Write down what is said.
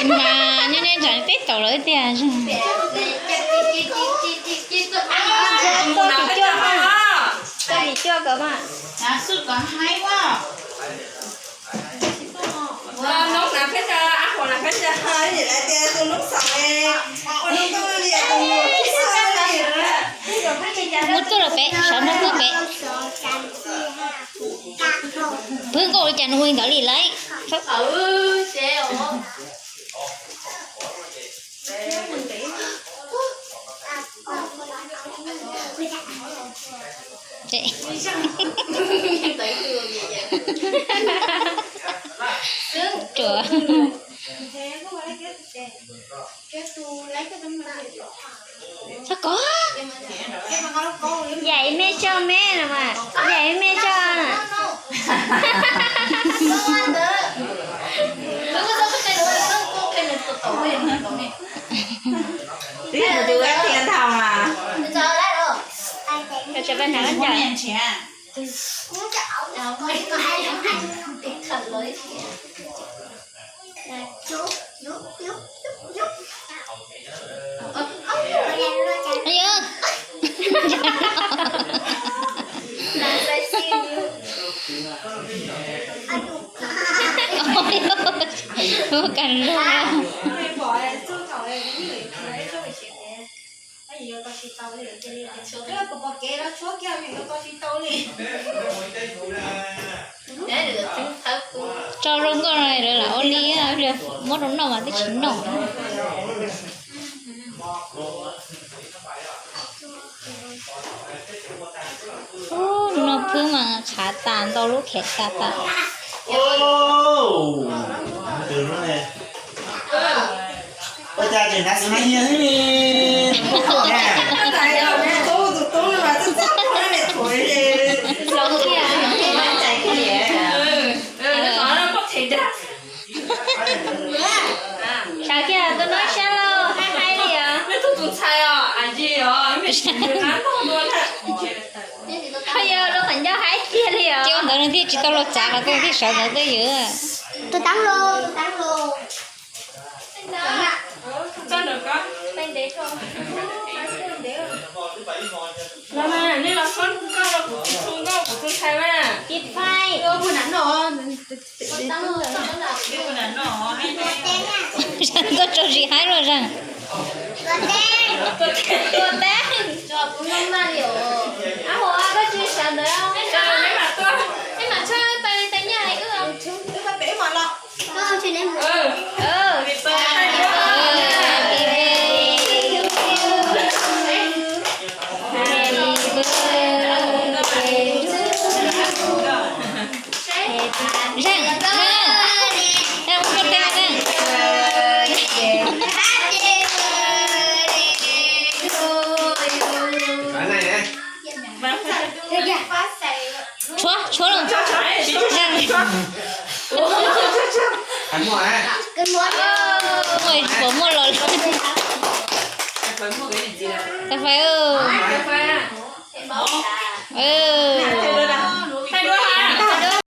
Mas nyob neb ntawd peb tau lawm tiag. Tuaj tim cuaj, tuaj tim cuaj kom mas. Muab tuaj rau pem, sawv muab tuaj pem. Pw nkaus li cas nws ua li ntawd li lauj. Tsuas. Txhob kov. Yaim me tso me no mas, yaim me tso na. Twb yog tus ua tiag ntau mas. Koj tsis pab nrog nrog. Ua kag lug. Tso zoo nkauj no lawv lam ua li, muab rau noj mas twb tsis noj. Ub, no phwb mas qhav tas ntau lub khev tas tas. Ua cas tseem hnav xwb hnav nyias thiab ne? Sawv kiag tus no sab laug hais hais li os. Yog lub qhov ncauj haib kiag li os. Ces ua ntawd nws thiaj tsis tau los txav qhov twg thiaj sawv ntawd twj ywm. Tus teeb los, tus teeb los. Los mas, nej los suab nkauj rau kuv tus tub nkauj kuv tus ntxhais mas. Ci Fai. Nkauj tso zis haib luaj zag. Tuam teb. Ab, koj tsis sawv ntawd. Peb mam tshaj tau li tais nyaj li wb. Zeej, Zeej, Zeej, ua koj teb Zeej. Tshuav, tshuav los. Zeej. Muaj, puas muaj los li. Cà phê ư.